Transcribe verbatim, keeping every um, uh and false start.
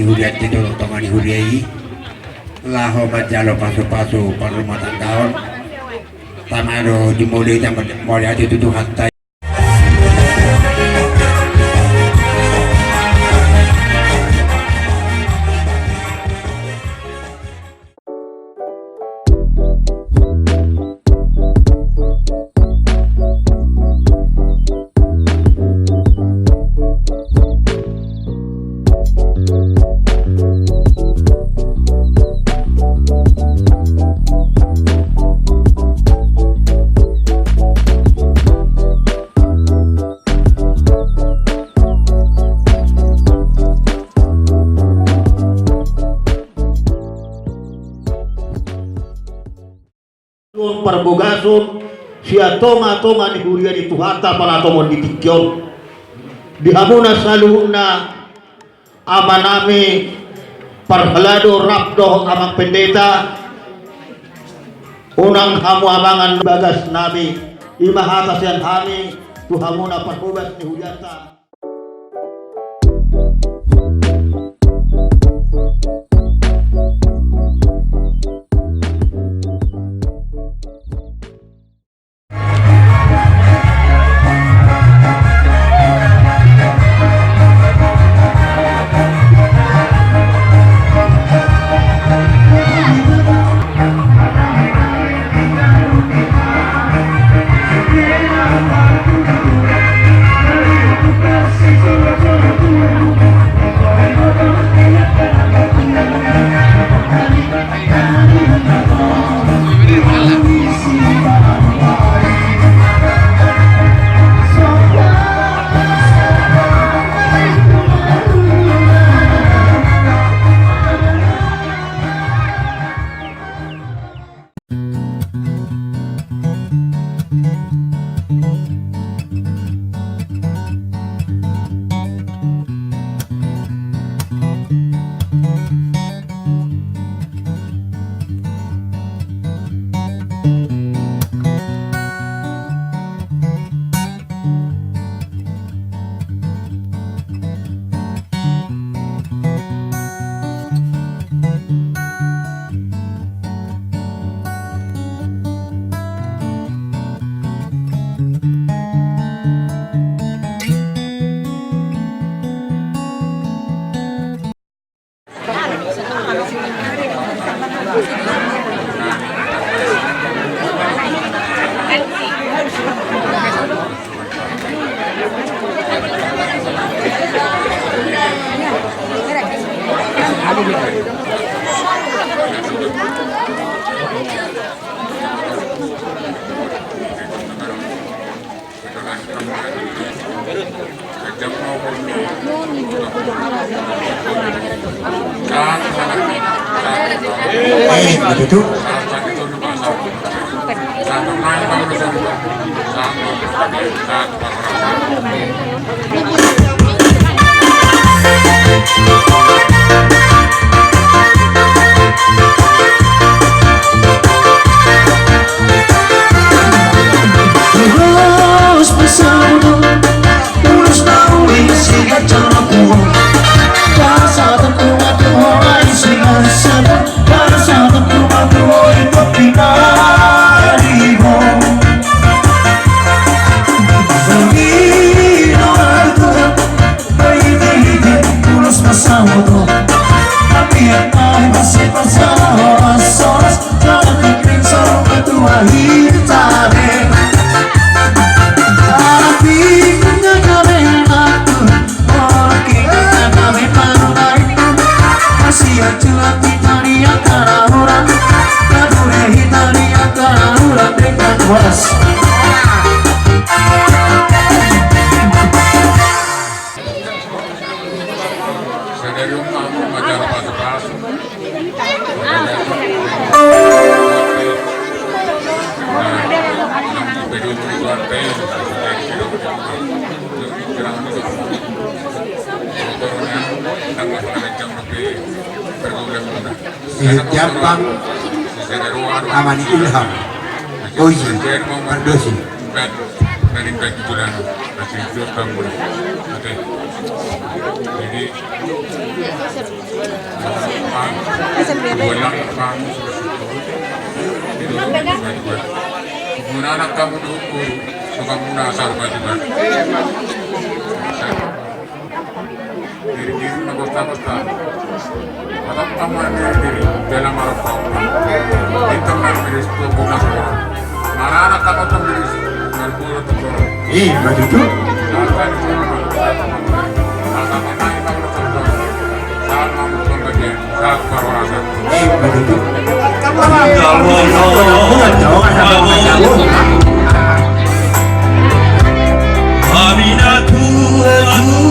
Huria di tonga-tonga ni huria i, laho manjalo pasu-pasu parrumatanggaon. Tama do jumolo i, tama mauliate tu Tuhanta. Parbogason sian tonga-tonga ni huria ni Tuhanta pala tomon di tingki on. Di hamuna saluhutna, amanami parhalado rap dohot amang pendeta, unang hamu abangan bagasnami, i ma hata sian hami tu hamuna parhobas ni hurianta. Eh, begitu. Eh, Jampang, Amani Ilham. Oji, Pardosi. Jadi, ah, dua lang lang. Muna anak kamu dulu, suka muna asal baju baru. Diri-diri na gosta-gosta. Atau kamu yang diri-diri, dalam arah kau. Itu kan miris tu guna semua. Mana anak kamu tuh miris? Merpura tuh. Ih, begitu. Saat tadi semua. Saat apa tadi kamu tuh? Saat kamu tuh kerja. Saat baru rasa. Ih, begitu. Kamu orang jauh, kan, sama orang jauh. Aminatu, aku